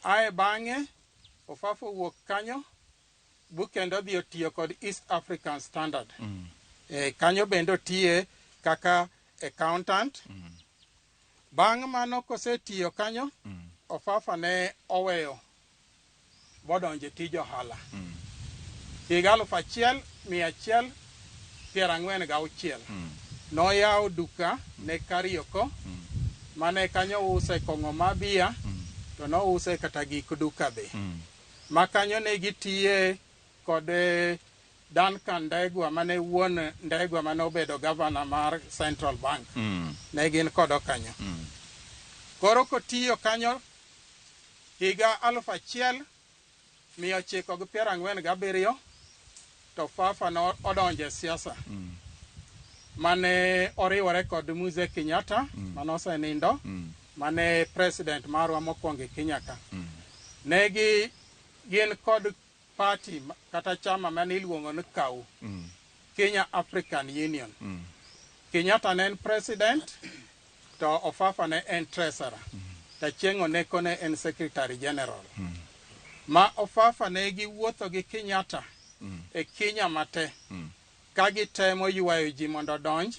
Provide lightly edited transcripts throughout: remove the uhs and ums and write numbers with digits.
Ae bang'e Ofafa owuok kanyo bu kendo odhi otiyo kod East African Standard. Kanyo bende otiye kaka accountant. Bang' mano kosetiyo kanyo, Ofafa ne oweyo bodonjo e tij ohala. Higa 1146 noyawo duka ne Karioko mane kanyo use kong'o ma bia to nouse kata gik duka be. Ma kanyo ne gitiye kod Duncan Ndegwa mane wuon Ndegwa mane obedo gavana mar Central Bank. Ne gin kodo kanyo. Koro kotiyo kanyo higa 1947 to Fafa no odonjo e siasa mane oriwore kod Mzee Kenyatta mane osenindo mane president marwa mokwongo e Kenya ka. Ne gi gin kod party kata chama mane iluongo ni KAU, Kenya African Union. Kenyatta ne en president to Ofafa ne en treasurer. To Achieng' Oneko ne en secretary general. Ma Ofafa ne giwuotho gi Kenyatta e Kenya mate ka gitemo ywayo ji mondo odonj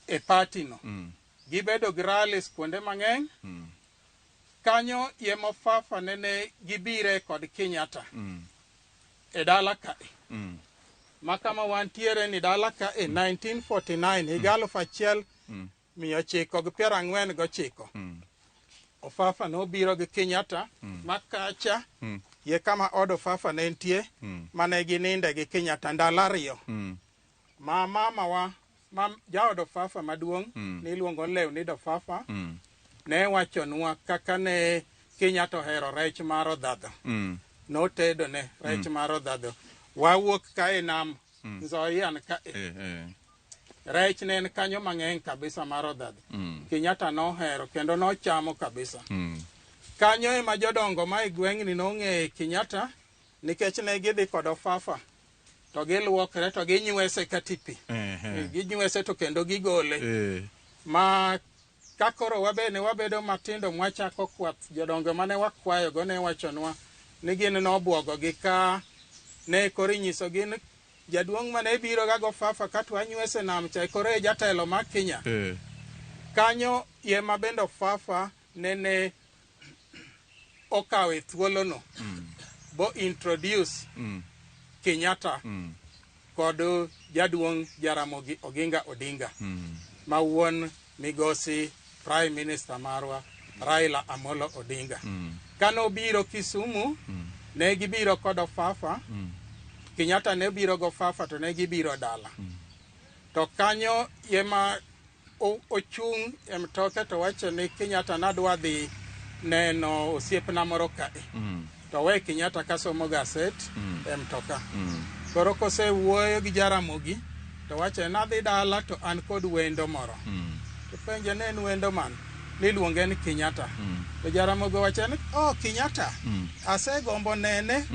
e party no. Gibedo gi rallies kuonde mang'eny. Kanyo ema Ofafa nene gibire kod Kenyatta e dala kae. Ma kama wantiere ni dala ka e 1949 higa 1949. Ofafa nobiro gi Kenyatta ma kacha ye kama od Ofafa ne nitie mane gininde gi Kenyatta ndalo 2. Ma mamawa ma jaod Ofafa maduong' niluongo ni Leonid Ofafa ne wachonwa kaka ne Kenyatta ohero rech mar odhadho. Notedo ne rech mar odhadho. Wawuok ka e nam Nzoia ka e. Rech ne en kanyo mang'eny kabisa mar odhadho. Kenyatta nohero kendo nochamo kabisa. Kanyo ema jodongo ma e gweng'ni nong'eye Kenyatta nikech ne gidhi kod Ofafa to giluokre to ginywese kata e pi. Ginywese to kendo gigole. Ma ka koro wabe ne wabedo matindo mwachako kwath, jodongo mane wakwayogo ne wachonwa ni gin nobwogogi ka ne koro inyisogi ni jaduong' mane biro ga go Ofafa ka to wanywese nam cha koro e jatelo mar Kenya. Kanyo ema bende Ofafa nene okawe thuolono bo introduce Kenyatta kod jaduong' Jaramogi Oginga Odinga ma wuon migosi Prime Minister marwa Raila Amolo Odinga. Kano biro Kisumu, ne gibiro kod Ofafa. Kenyatta ne biro go Ofafa to ne gibiro dala. To kanyo ema ochung' e mtoke to wacho ni Kenyatta nadwa dhi neno osiepna moro kae. To we Kenyatta kasomo gaset e mtoka. Koro kosewuoyo gi Jaramogi to wacho ni nadhi dala to an kod wendo moro. To penje ne en wendo man niluonge ni Kenyatta. To Jaramogi owacho ni oh Kenyatta asegombo nene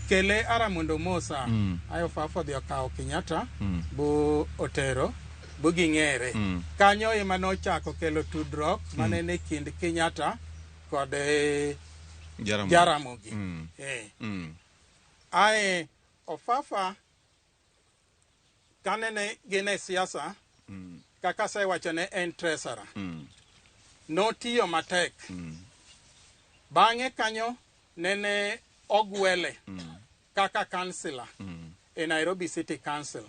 kele ara mondo omosa. Ayo Ofafa odhi okawo Kenyatta bo otero bo ging'ere. Kanyo ema nochako kelo tudruok mane ni kind Kenyatta kod Jaramogi. Jaramogi. Ae Ofafa kanene gin e siasa kaka asewacho ne en treasurer. Notiyo matek. Bang'e kanyo nene ogwele kaka councillor e Nairobi City Council.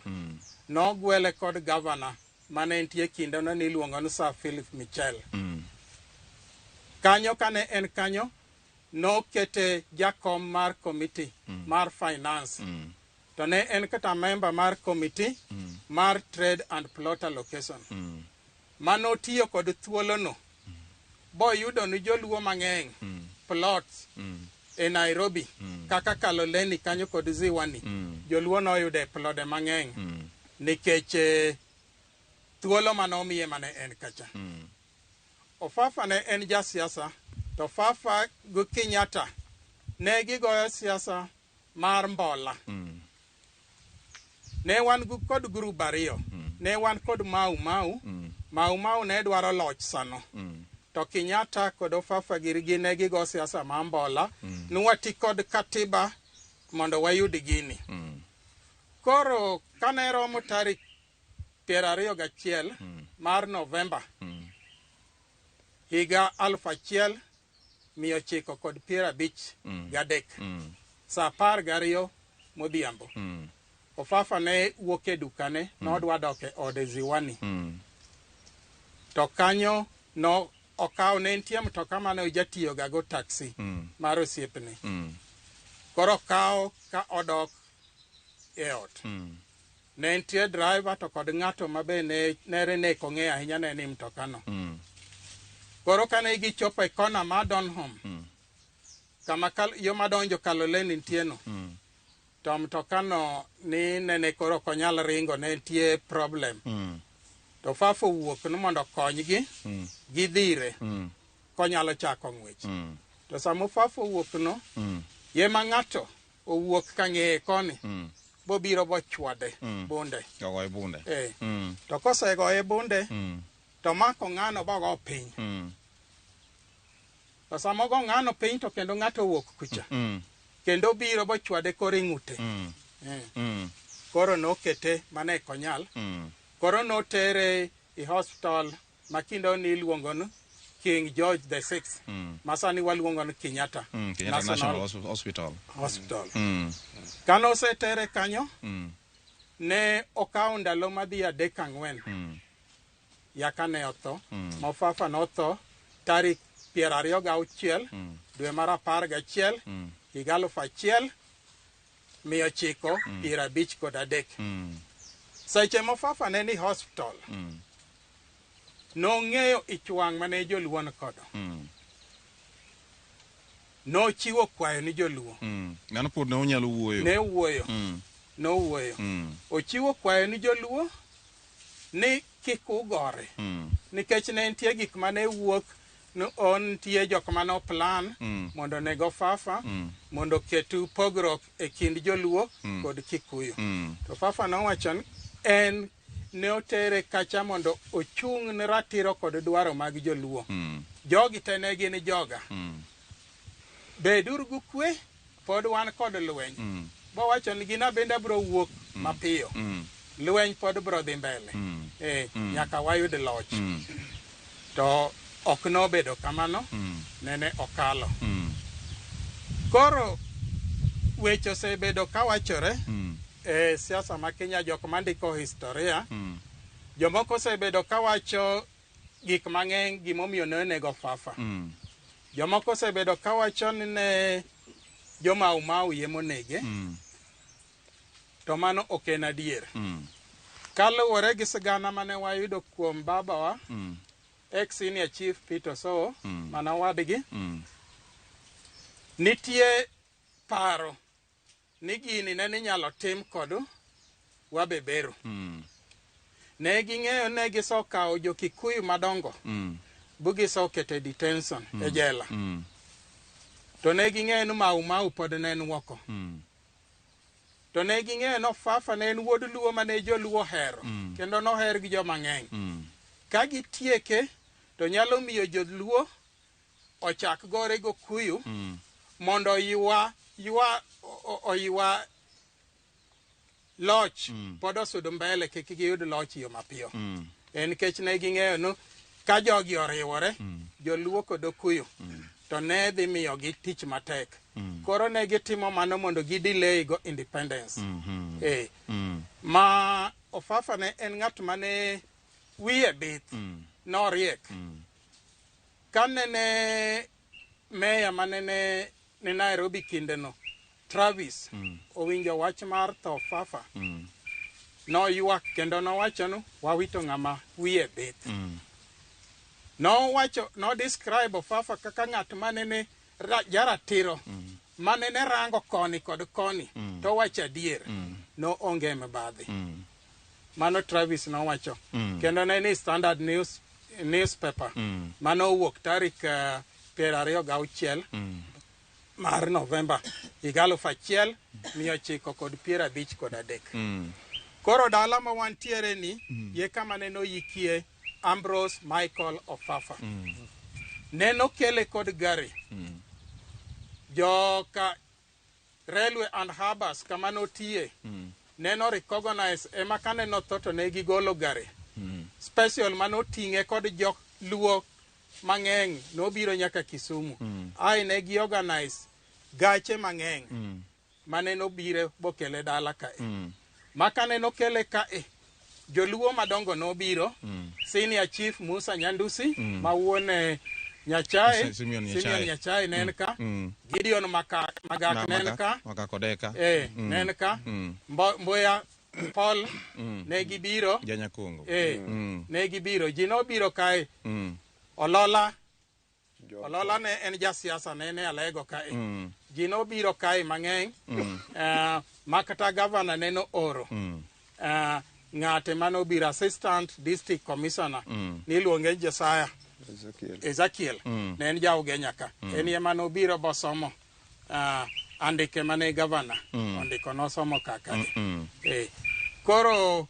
Nogwele kod governor mane nitie kindeno niluongo ni Sir Philip Michel. Kanyo kane en kanyo nokete jakom mar committee mar finance. To ne en kata member mar committee mar trade and plot allocation. Manotiyo kod thuolono boyudo ni joluo mang'eny plots e Nairobi kaka Kaloleni kanyo kod Ziwani. Joluo noyude plode mang'eny nikech thuolo manomiye mane en kacha. Ofafa ne en jasiasa to Ofafa gi Kenyatta ne gigoyo siasa mar mbola. Ne wan kod group ariyo. Ne wan kod Mau Mau. Mau Mau ne dwaro loch sano. To Kenyatta kod Ofafa girgi ne gigo siasa ma mbola. Nwati kod katiba mondo wayud gini. Koro kane romo tarik 21 mar Novemba higa 1953, saa 12 modhiambo, Ofafa ne wuok e dukane, nodwa dok e ode Ziwani. To kanyo no okawo, ne nitie mtoka mane ojatiyoga go taxi mar osiepne. Koro okawo ka odok e ot. Ne nitie driver to kod ng'ato ma be ne nere ne ok ong'eyo ahinya ne ni mtokano. Koro kane gichopo e kona mar Donholm, kama yo madonjo Kaloleni nitie no, to mtokano ni nene koro ok onyal ringo, ne nitie problem. To Fafa owuok ni mondo okonygi gidhire konyalo chako ng'wech. To sama Fafa owuok no, ye ma ng'ato owuok ka ng'eye koni, bobiro bochwade bunde. Ogoye bunde. Eh. To kosegoye bunde, to mako ng'ano bogo piny. To sama ogo ng'ano piny to kendo ng'ato owuok kucha. Kendo biro bochwade koro e ng'ute. Eh. Koro nokete mane ok onyal. Koro notere e hospital ma kinde ni iluongo ni King George the Sixth. Ma sani waluongo ni Kenyatta. Kenyatta National Hospital. Hospital. Kane osetere kanyo, ne okawo ndalo madhi 3 4 yaka ne otho. Ma Ofafa notho tarik 26 dwe mar 11 higa 1953. Seche ma Ofafa ne ni hospital, nong'eyo ich wang' mane joluo ni kodo. Nochiwo kwayo ni joluo. Ng'ano pod ne onyalo wuoyo. Ne wuoyo. Nowuoyo. Ochiwo kwayo ni joluo ni kik ugore. Nikech ne nitie gik mane wuok ni on nitie jok mane oplan mondo onego Ofafa mondo oket pogruok e kind joluo kod Kikuyu. To Fafa nowacho ni en ne otere kacha mondo ochung' ne ratiro kod dwaro mag joluo. Jogi te ne gin joga. Beduru gi kwe, pod wan kod lweny. Bowacho ni gin abende abiro wuok mapiyo. Lweny pod biro dhi mbele. Nyaka wayud loch. To ok nobedo kamano, nene okalo. Koro weche osebedo kawachore e siasa ma Kenya, jok mandiko historia, jomoko osebedo kawacho gik mang'eny gimomiyo ne onego Fafa. Jomoko osebedo kawacho ni ne jo Mau Mau yemonege, to mano ok en adier. Kaluwore gi sigana mane wayudo kuom babawa, ex senior chief Peter Osoo, mana wadgi, nitie paro ni gini ne inyalo tim kod wabeberu. Ne ging'eyo ne gisekawo jo Kikuyu madongo bu gisekete detention e jela. To ne ging'eyo ni Mau Mau pod ne en oko. To ne ging'eyo ni Ofafa ne en wuod Luo mane joluo ohero, kendo noher gi joma ng'eny. Ka gitieke to nyalo miyo joluo ochak gore go Kuyu mondo oywa ywa oywa loch pod osud mbele kik giyud loch yo mapiyo. En nikech ne ging'eyo ni ka jogi oriwore, joluo kod Okuyu, to ne dhi miyogi tich matek. Koro ne gitimo mano mondo gi delay go independence. Ma Ofafa ne en ng'at mane wiye bith, noriek. Ka nene meya manene ni Nairobi kindeno, Travis, owinjo wach mar tho Fafa, noywak kendo nowacho ni wawito ng'ama wiye bith. Nowacho, no describe Ofafa kaka ng'at manene jaratiro, manene rango koni kod koni, to wacho adier, no onge mibadhi. Mano Travis nowacho. Kendo ne ni Standard News newspaper mano owuok tarik 26 mar Novemba higa 1953. Koro dala ma wantiere ni, ye kama ne noyikie Ambrose Michael Ofafa. Nenokele kod gari. Joka Railway and Harbours kama notiye neno recognize ema kane notho to ne gigolo gari. Special manoting'e kod joluo mang'eny nobiro nyaka Kisumu. Ae ne gi organize gache mang'eny mane nobire bokele dala kae. Ma kane nokele kae, joluo madongo nobiro, Senior Chief Musa Nyandusi, ma wuon Nyachae, Simeon Nyachae. Simeon Nyachae ne en ka, Gideon Magak ne en ka, Magak Odeka. Ne en ka, Mboya Paul ne gibiro, Janyakongo. Ne gibiro, ji nobiro kae, Olola, Olola ne en jasiasa, ne en e Alego kae. Ji nobiro kae mang'eny, ma kata gavana ne nooro. Ng'ate manobiro assistant district commissioner niluonge Josiah Ezekiel. Ezekiel ne en ja Ugenya ka. En ema nobiro bosomo andike mane gavana ondiko nosomo kaka. Koro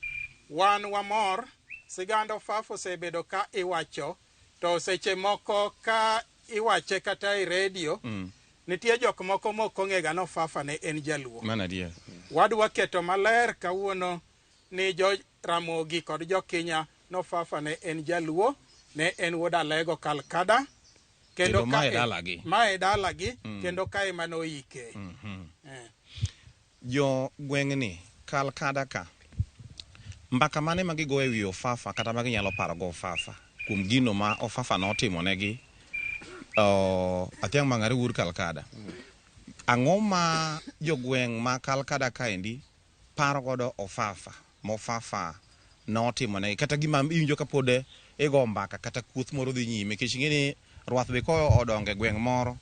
wan wamor sigand Ofafa osebedo ka iwacho to seche moko ka iwache kata e redio nitie jok moko mok ong'ega ni Ofafa ne en jaluo. Mano adier. Wadwa keto maler kawuono ni jo Ramogi kod jo Kenya ni Ofafa ne en jaluo, ne en wuod Alego Kalkada. Kendo mae dalagi. Mae dalagi, kendo kae manoike. Jo gweng'ni Kalkada ka, mbaka mane ma gigoyo e wi Ofafa kata ma ginyalo paro go Ofafa kuom gino ma Ofafa notimo negi? Athiang' Mang'are wuod Kalkada. Ang'o ma jogweng' ma Kalkada kaendi paro godo Ofafa ma Ofafa notimo negi kata gima iwinjo ka pod igo mbaka kata kuoth moro dhi nyime nikech ing'e ni rwath be ka odongo e gweng' moro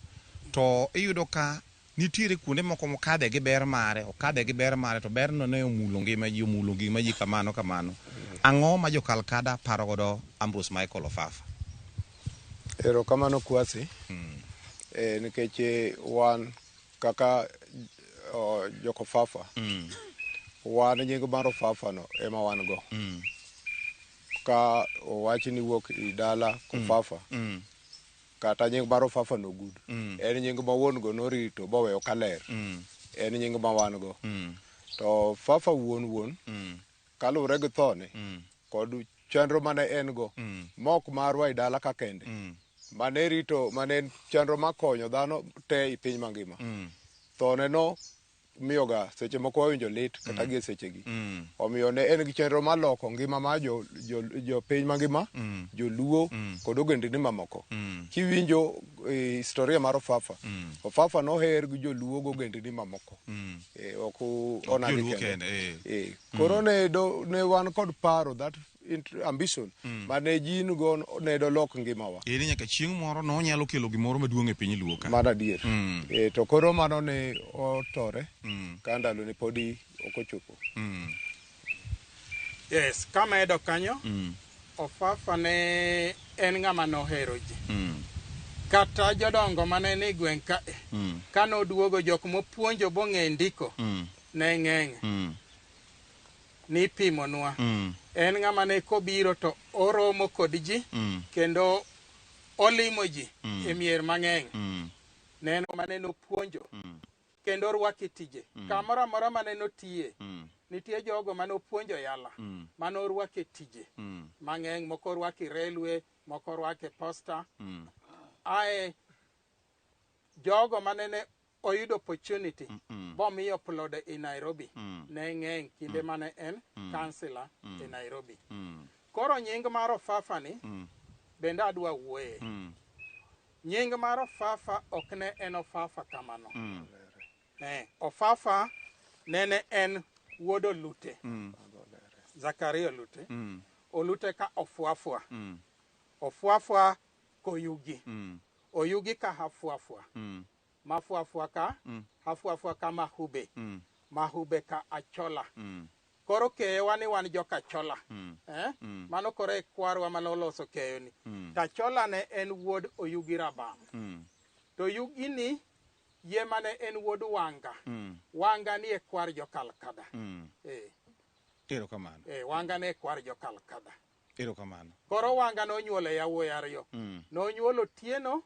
to iyudo ka nitiere kuonde moko mokadhe gi ber mare, okadhe gi ber mare to berno ne omulo ngima ji, omulo ngima ji kamano kamano. Ang'o ma jo Kalkada paro godo Ambrose Michael Ofafa? Erokamano Kwasi. Nikech wan kaka jok Ofafa, wan nying mar Ofafa no ema wan go. Ka owach ni wuok i dala Ofafa, kata nying mar Ofafa no good. En nying ma wuon go norito boweyo kaler. En nying ma wan go. To Ofafa wuon wuon, kaluwore gi thone, kod chenro mane en go, mok marwa e dala ka kende, mane rito, mane en chenro makonyo dhano te e piny mangima. Thone no miyoga seche moko wawinjo lit kata gie sechegi. Omiyo ne en gi chenro mar loko ngima mar jo piny mangima, joluo kod ogendini mamoko. Kiwinjo historia mar Ofafa, Ofafa noher gi joluo gi ogendini mamoko. Ok onagi joluo kende. Kende. Koro ne wan kod paro that ambition mane ji go ne dolok ngimawa. Ere nyaka chieng' moro nonyalo kelo gimoro maduong' e piny Luo ka. Mano adier. To koro mano ne otore ka ndalo ne podi ok ochopo. Yes, kamedo kanyo, Ofafa ne en ng'ama nohero ji. Kata jodongo mane ni gweng' kae, kanoduogo jok mopuonjo bong'e ndiko ne ng'eny. Nipimonwa. En ng'ama ne kobiro to oromo kod ji, kendo olimo ji e mier mang'eny. Ne en mane nopuonjo, kendo orwake tije. Kamoro amora mane notiye, nitie jogo mane opuonjo yala, mane orwake tije mang'eny, moko orwake railway, moko orwake posta. Ae jogo mane ne oyudo opportunity bomiyo plode e Nairobi ne ng'eny kinde mane en councillor e Nairobi. Koro nying mar Ofafa ni bende adwa wuoye. Nying mar Ofafa ok ne en Ofafa kamano. Ofafa nene en wuod Olute. Zakaria Olute. Olute ka Ofuafua. Ofuafua koyugi. Oyugi ka Hafuafua. Mafuafua ka Hafuafua ka Mahube. Mahube ka Achola. Koro keyowa ni wan joka Achola. Mano koro e kwarwa mane oloso keyoni. To Achola ne en wuod Oyugi Rabam. To Oyugi ni yie mane en wuod Wanga. Wanga ni e kwar jo Kalkada. Erokamano. Wanga ne e kwar jo Kalkada. Erokamano. Koro Wanga nonyuolo yawuoyi ariyo. Nonyuolo Otieno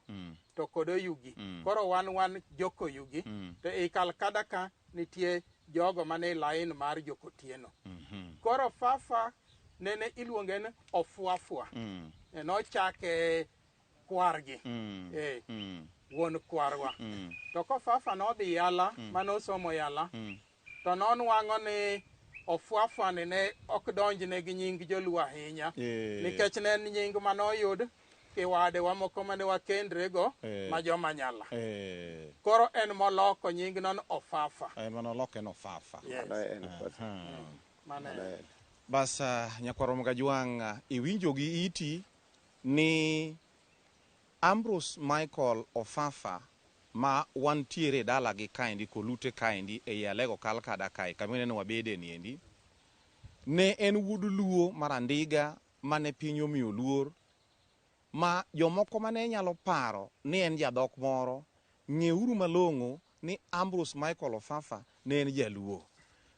to kod Oyugi. Koro wan wan Jokoyugi. To ei Kalkada ka nitie jogo mane e lain mar Jokotieno. Koro Fafa nene iluonge ni Ofuafua. E, nochake kwargi. E, wuon kwarwa. To kofafa nodhi yala, manosomo yala, to nonwang'o ni Ofuafua ni ne ok donjne gi nying joluo ahinya. Nikech ne en nying manoyud kiwadewa moko mane wakendrego ma joma nyala. Koro en moloko nying no ni Ofafa. En manoloke ni Ofafa. Yes. Mano en bas. Mano en. Mano en. Bas nyakwar Gajwang' iwinjo gi iti ni Ambrose Michael Ofafa ma wantiere e dalagi kaendi kolute kaendi ei Alego Kalkada kae kama ineno wabede niendi ne en wuod Luo mar Andiga mane piny omiyo luor ma jomoko mane nyalo paro ni en jadhok moro ng'euru malong'o ni Ambrose Michael Ofafa ne en jaluo.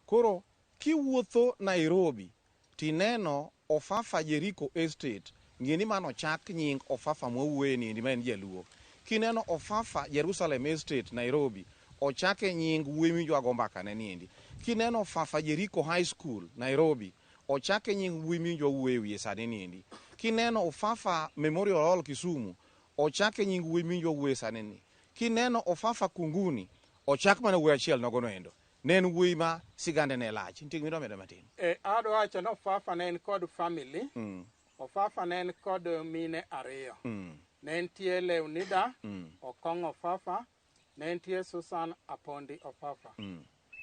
Koro kiwuotho Nairobi tineno Ofafa Jericho Estate, ng'e ni mano ochak nying Ofafa mwawuoye niendi ma en jaluo. Kineno Ofafa Jerusalem Estate Nairobi, ochake nying wuoyi miwinjo ago mbaka ne niendi. Kineno Ofafa Jericho High School Nairobi, ochake nying wuoyi miwinjo wawuoye wiye sani niendi. Kineno Ofafa Memorial Hall Kisumu, ochake nying wuoyi miwinjo wawuoye sani ni. Kineno Ofafa Kunguni, ochak mana wuoyi achiel nogono endo. Ne en wuoyi ma sigande ne lach. Nitie gima idwa medo matin? E, adwa wacho ni Ofafa ne en kod family. Ofafa ne en kod mine ariyo. Ne nitie Leonida Okong' Ofafa, ne nitie Susan Apondi Ofafa.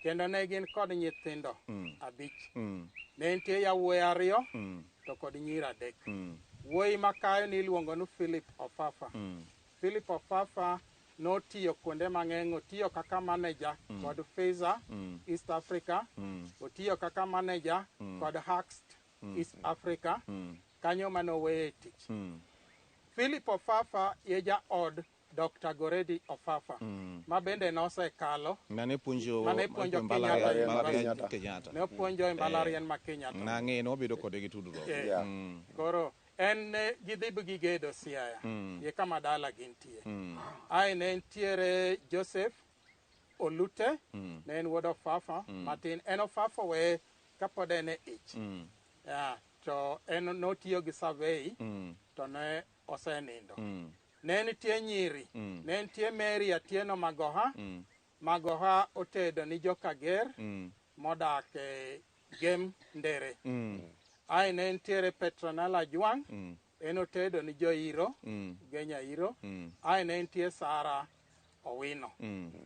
Kendo ne gin kod nyithindo 5. Ne nitie yawuoyi 2 to kod nyiri 3. Wuoyi makayo ni iluongo ni Philip Ofafa. Philip Ofafa notiyo kuonde mang'eny, otiyo kaka manager kod Pfizer East Africa, otiyo kaka manager kod Hoechst East Africa, kanyo manoweye tich. Philip Ofafa ye jaod Dr. Goredi Ofafa, ma bende nosekalo. Mane puonjo Mane puonjo Kenyatta. Kenyatta. Ne opuonjo e mbalariany ma Kenyatta. Nang'e nobedo kode gi tudruok. Koro en ne gidhi gigedo Siaya, ye kama dala gintie. Ae ne nitiere Joseph Olute, ne en wuod Ofafa matin. En Ofafa weye kapod en e ich. To en notiyo gi survey, to ne osenindo. Ne nitie nyiri, ne nitie Mary Atieno Magoha. Magoha otedo ni Jokager modak e Gem Ndere. Ae ne nitiere Petronella Jwang', en otedo ni Joiro, Genya Iro. Ae ne nitie Sara Owino.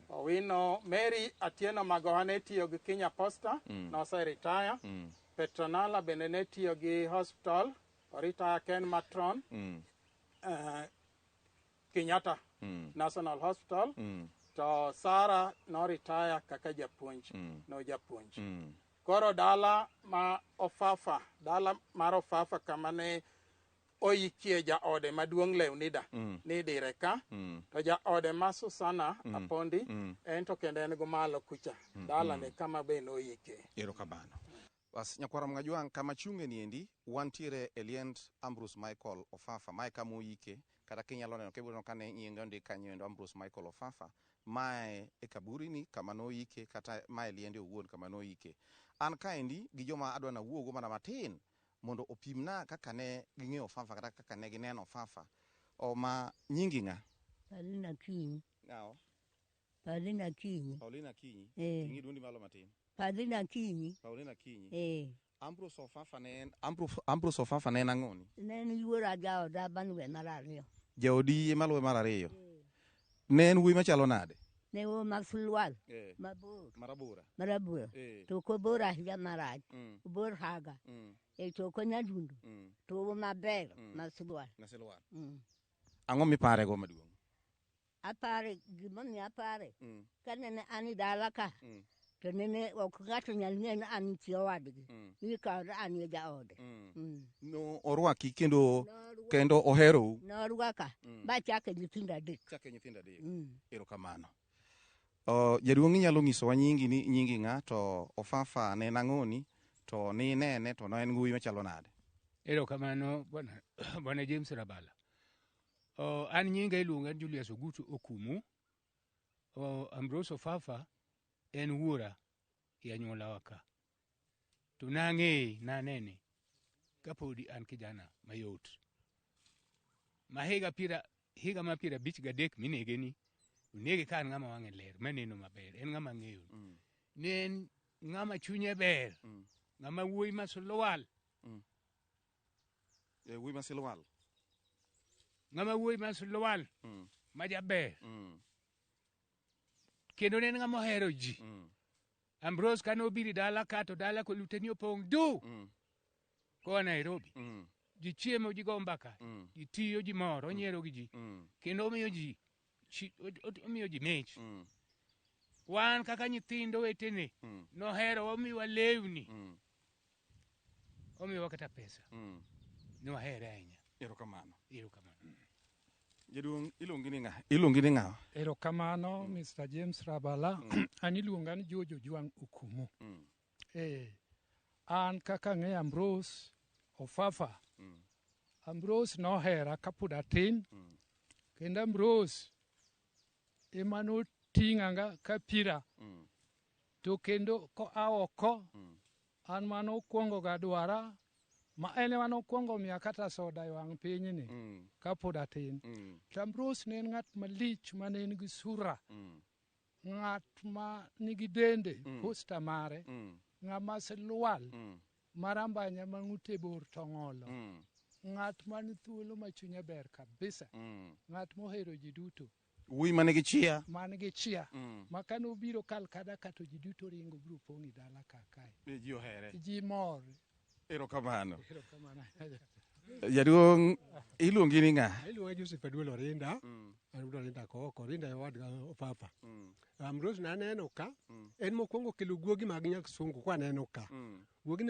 Owino, Mary Atieno Magoha ne tiyo gi Kenya Posta, nose retire. Petronella bende ne tiyo gi hospital, oretire ken matron, Kenyatta National Hospital. To Sara no retire kaka japuonj, no japuonj. Koro dala ma Ofafa, dala mar Ofafa kama ne oikie jaode maduong' Leonida, ni dire ka. To jaode ma Susana Apondi, en to kendo en go malo kucha, dala ne kama be noike. Erokamano. Bas nyakwar Mgajwang' kama chung'e niendi wantiere e liend Ambrose Michael Ofafa, mae kama oike, kata kinyalo neno kibiro ka ne nyinge ondik kanyo endo Ambrose Michael Ofafa, mae e kaburini kama noike, kata mae liende owuon kama noike. An kaendi gi joma adwa nawuogo mana matin mondo opimna kaka ne ging'eyo Ofafa kata kaka ne gineno Ofafa. O ma nyingi ng'a? Paulina Akinyi. Ng'awo? Paulina Akinyi. Paulina Akinyi. Ting'i duondi malo matin. Paulina Akinyi. Paulina Akinyi. Ambrose Ofafa ne en Ambrose Ofafa ne en ang'oni? Ne en yuora jaoda maluwe mar ariyo. Jaodi ema luwe mar ariyo. Ne en wuoyi machalo nade? Ne wuoyi ma silwal. Mabor. Marabora. Marabora. To ok obor ahinya marach. Obor haga. To ok onyadundo. To wuoyi maber ma silwal. Ma silwal. Ang'o miparego maduong'? Apare, gimomiyo apare. Ka nene an e dala ka, to nene ok ng'ato nyal ng'eyo ni an chi owadgi. Ni kaw an e jaode. No orwaki kendo kendo oherou. Norwaka ba chake nyithindo 3. Chake nyithindo 3. Erokamano. Jaduong' inyalo nyisowa nyingi ni nyingi ng'a to Ofafa ne en ang'oni to ni nene to ne en wuoyi machalo nade? Erokamano bwana, bwana James Rabala. An nyinga iluonga ni Julius Ogutu Okumu. Ambrose Ofafa en wuora e anyuolawa ka. To nang'eye, nanene kapodi an kijana mayot. Ma higa ma 53 minege ni, onege ka an ng'ama wang'e ler, maneno maber, en ng'ama ng'eyo. Ne en ng'ama chunye ber, ng'ama wuoyi ma silwal. Wuoyi ma silwal. Ng'ama wuoyi ma silwal, ma jaber. Kendo ne en ng'ama ohero ji. Ambrose kane obiro dala ka to dala kolute ni opong' du. Koa Nairobi. Ji chiemo, ji go mbaka, ji tiyo, ji mor, onyiero gi ji. Kendo omiyo ji omiyo ji mich. Wan kaka nyithindo wetene, nohero omiwa lewni. Omiwa kata pesa. Ne wahere ahinya. Erokamano. Erokamano. Jaduong' iluongi ni ng'a? Iluongi ni ng'a? Erokamano Mr. James Rabala. An iluonga ni George Ojwang' Okumu. An kaka ang'eyo Ambrose Ofafa. Ambrose nohera kapod atin. Kendo Ambrose ema noting'a kapira. To kendo koa oko, an manokwongo ga dwara, ma en ema nokwongo miya kata soda e wang' pinyni kapod atin. To Ambrose ne en ng'at malich mane en gi sura. Ng'at ma nigi dende, posta mare, ng'ama silwal, marambanya ma ng'ute bor to ng'olo. Ng'at man thuolo ma chunye ber kabisa. Ng'at mohero ji duto. Wuoyi man gi chia. Man gi chia. Ma kane obiro Kalkada ka to ji duto ringo biro pong' e dala ka kae. Ji ohere. Ji mor. Erokamano. Erokamano. Jaduong' iluongi ni ng'a? Iluonga Joseph Aduol Orinda. An wuod Orinda Koko. Orinda e owadga Ofafa. Ambrose naneno ka, en mokwongo kelo guogi mag nyasungu kwaneno ka. Guogi ne